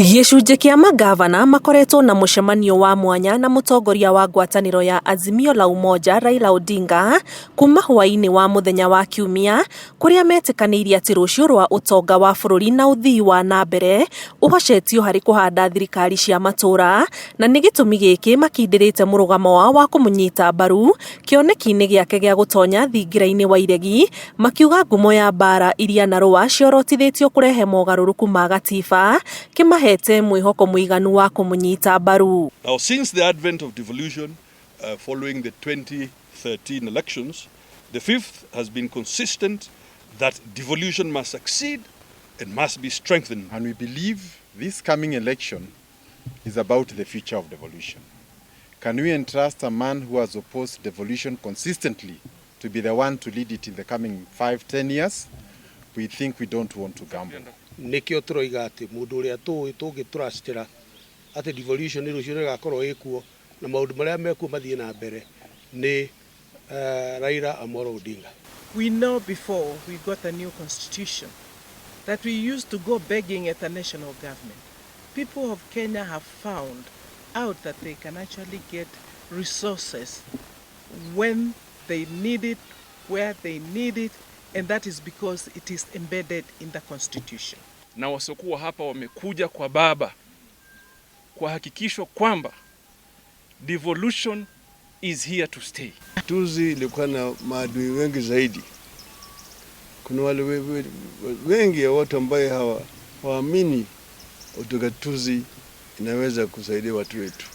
Gĩcunjĩ kĩa mangavana makoretwo na mũcemanio wa mwanya na mũtongoria wa ngwatanĩro ya Azimio la Umoja Raila Odinga kuma hwaĩ-inĩ wa mũthenya wa Kiumia, kũrĩa metĩkanĩire atĩ rũciũ rwa ũtonga wa bũrũri na ũthii wa na mbere ũhocetio harĩ kũhanda thirikari cia matũũra, na nĩ gĩtũmi gĩkĩ makindĩrĩte mũrũgamo wao wa kũmũnyita mbaru kĩoneki-inĩ gĩake gĩa gũtonya thingira-inĩ wa iregi, makiuga ngumo ya mbara iria narũa ciorotithĩtio kũrehe mogarũrũku ma gatiba kĩmahete mwĩhoko mũiganu wa kũmũnyita mbaru. Now, since the advent of devolution following the 2013 elections, the fifth has been consistent that devolution must succeed and must be strengthened. And we believe this coming election is about the future of devolution. Can we entrust a man who has opposed devolution consistently to be the one to lead it in the coming 5, 10 years? We think we don't want to gamble. Nĩkĩo tũroiga atĩ mũndũ ũrĩa tũĩ tũngĩtũracitĩra atĩ devolution rũciũ nĩgakorwo ĩkuo na maũndũ marĩa mekuo mathiĩ na mbere nĩ Raila Amolo Odinga. We know before we got a new constitution that we used to go begging at the national government. People of Kenya have found out that they can actually get resources when they need it, where they need it, and that is because it is embedded in the constitution. Na wasiokuwa hapa wamekuja kwa baba kuhakikishwa kwamba devolution is here to stay. Ugatuzi ilikuwa na maadui wengi zaidi. Kuna wale wengi ya watu ambaye hawaamini ugatuzi inaweza kusaidia watu wetu,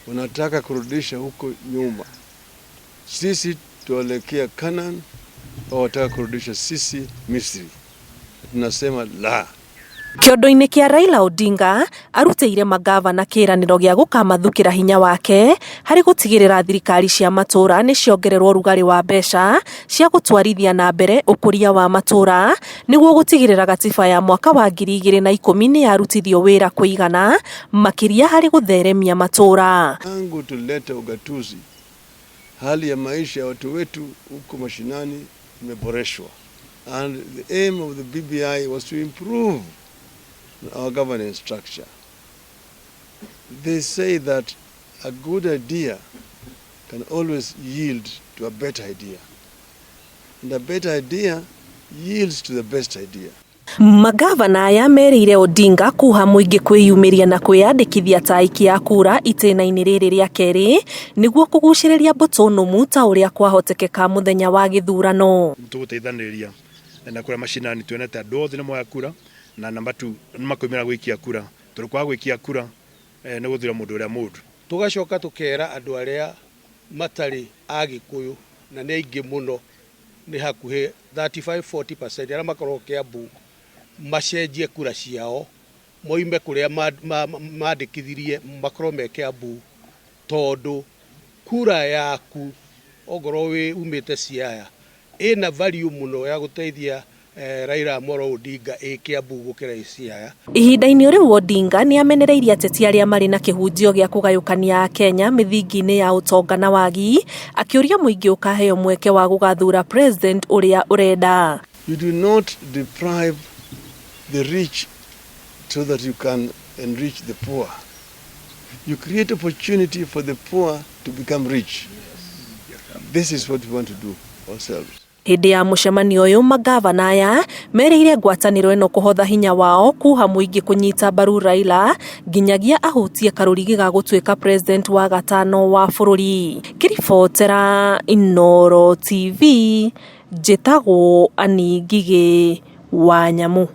wanataka kurudisha huko nyuma. Sisi tuelekea Canaan, wao wataka kurudisha sisi Misri. Tunasema la. Kĩondo-inĩ kĩa Raila Odinga arutĩire mangavana kĩĩranĩro gĩa gũkamathukĩra hinya wake harĩ gũtigĩrĩra thirikari cia matũũra nĩ ciongererwo ũrugarĩ wa mbeca cia gũtwarithia na mbere ũkũria wa matũũra nĩguo gũtigĩrĩra gatiba ya mwaka wa 2010 nĩ yarutithio wĩra kũigana, makĩria harĩ gũtheremia matũũra. Tangu tulete ugatuzi, hali ya maisha ya watu wetu huko mashinani imeboreshwa, and the aim of the BBI was to improve our governance structure. They say that a good idea can always yield to a better idea, and a better idea yields to the best idea. Magavana aya merĩire Odinga kuha mũingĩ kwĩyumĩria na kwĩyandĩkithia ta aikia a kura itĩna-inĩ rĩrĩ rĩa kerĩ nĩguo kũgucĩrĩria mbũtũ nũmu ta ũrĩa kwahotekeka mũthenya wa gĩthurano. Tũgũteithanĩrĩria na kũrĩa macinani tuonete andũ othe nĩ moya kura na namba 2 nĩ makoimĩra gũikia kura, tondũ kwaga gũikia kura nĩ gũthura mũndũ ũrĩa mũũru. Tũgacoka tũkera andũ arĩa matarĩ a Gĩkũyũ, na nĩ aingĩ mũno, nĩ hakuhĩ 35-40% arĩa makoragwo Kĩambu, macenjie kura ciao moime kũrĩa mandĩkithirie makorwo me Kĩambu, tondũ kura yaku ongorwo wĩ umĩte Siaya ĩna value mũno ya gũteithia Raila Amolo Odinga ĩ Kĩambu gũkĩra ĩ Siaya. Ihinda-inĩ rĩu Odinga nĩ amenereirie ateti arĩa marĩ na kĩhunjio gĩa kũgayũkania Akenya mĩthingi-inĩ ya ũtonga na wagi, akĩũria mũingĩ ũkaheo mweke wa gũgathuura president ũrĩa ũrenda. You do not deprive the rich so that you can enrich the poor. You create opportunity for the poor to become rich. This is what we want to do ourselves. Hĩndĩ ya mũcemanio ũyũ mangavana aya merĩire ngwatanĩro ĩno kũhotha hinya wao kuha mũingĩ kũnyita mbaru Raila nginyagia ahutie karũrigi ga gũtuĩka president wa gatano wa bũrũri. Ngĩribotera Inooro TV, njĩtagwo Annie Ngigĩ wa Nyamu.